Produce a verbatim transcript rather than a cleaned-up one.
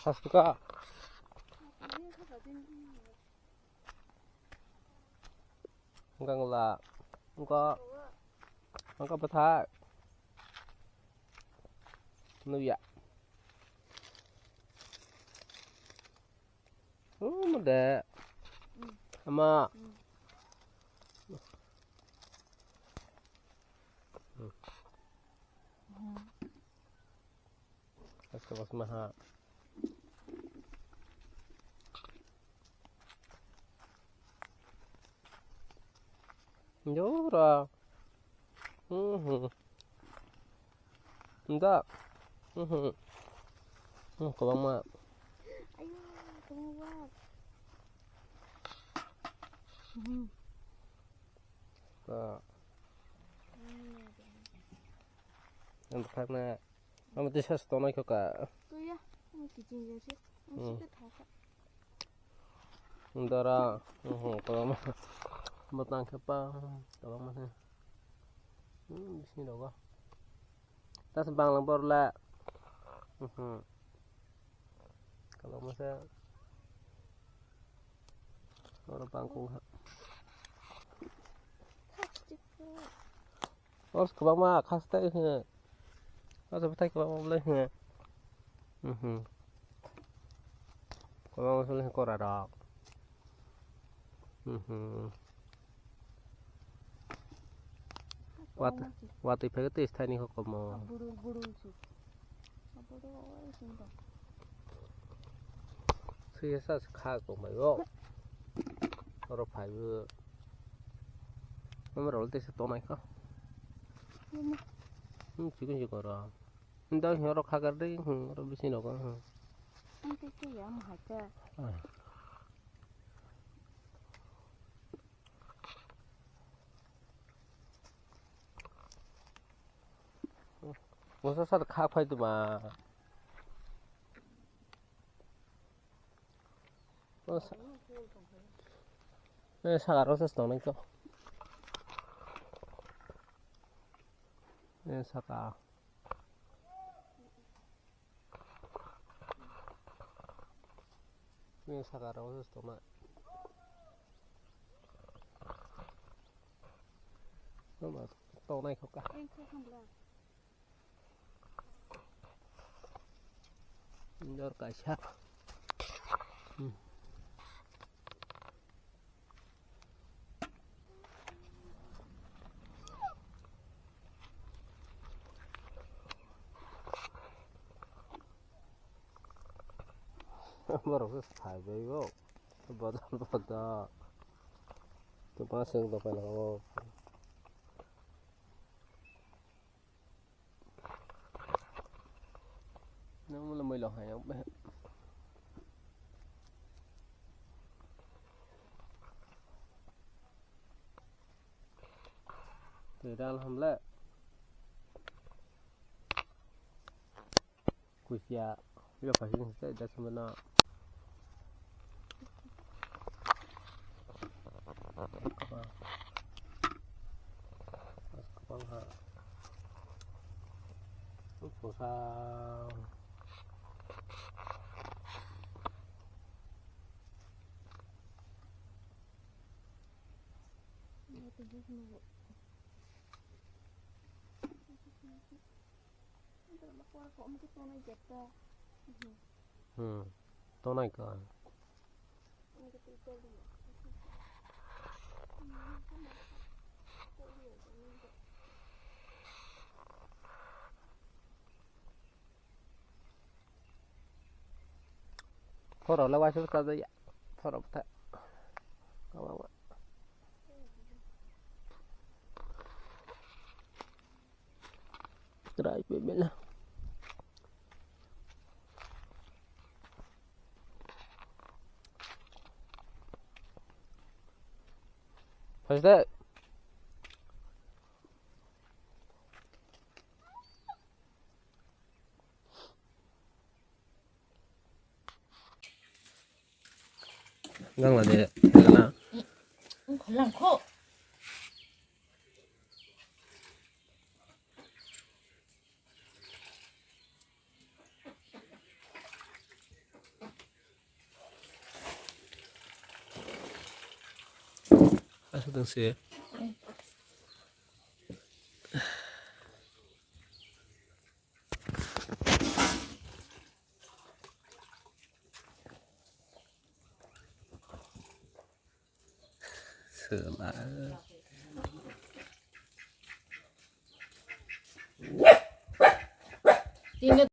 Sastuka. Gangla. Engko. Engko bwthai. Nuya. Oh, mode. Ama. Aska bas maha. Jora. Mhm. Nda. Mhm. Hmm, kwbangma. Ayo, kwbangma. Mhm. Ka. Ang bwkhakna. Ang tei sas tonai kho ka. Tuya, ang kiching jasi. Ang Hmm. Sita thaka. Dara, mhm, kwbangma. Bwtang khe pa, kwbangma khe. Hmm, bising rogo. Tas banglang borla. Mhm. Kwbangma khe. Oro bangkung ha. Os kwbangma khas tei hwnwi. Os bwthai kwbangma bwlai hwnwi. Mhm. Kwbangma sole kora rok. Mhm. Wat, watwi phai tei sthaini kok komo. Buru, buru si. Sui sa kha tongbaio. Oro phaibo. Mama rol tesa tonai kha. Hmm, chikon chikon ro. Nda horo kha gar dei, hmm, oro bising rogo, hmm. Ang tei tei ya, mo hai khe. Ah. Bosa sar kha phai tuma. Bosa. Eh, saka rok se tongnai to. Eh, saka. Ni saka rok se tongna. Tongna, tongna ikhoka. Dor kaisa. Hmm. Borok se sai bai bo. Bodol bodol. Tuma seng dokan o. Nang mula mui lo hai ang. Twi dal hamle. Kusia. Yo pasi ni site das mana. Kapang ha. Pusa. Hmm. Tonai ka. Phoro le waisa ta ya. Phoro ta. Try pe bela. First day. Gangla de, gangla. Sudang se. Sela. Tini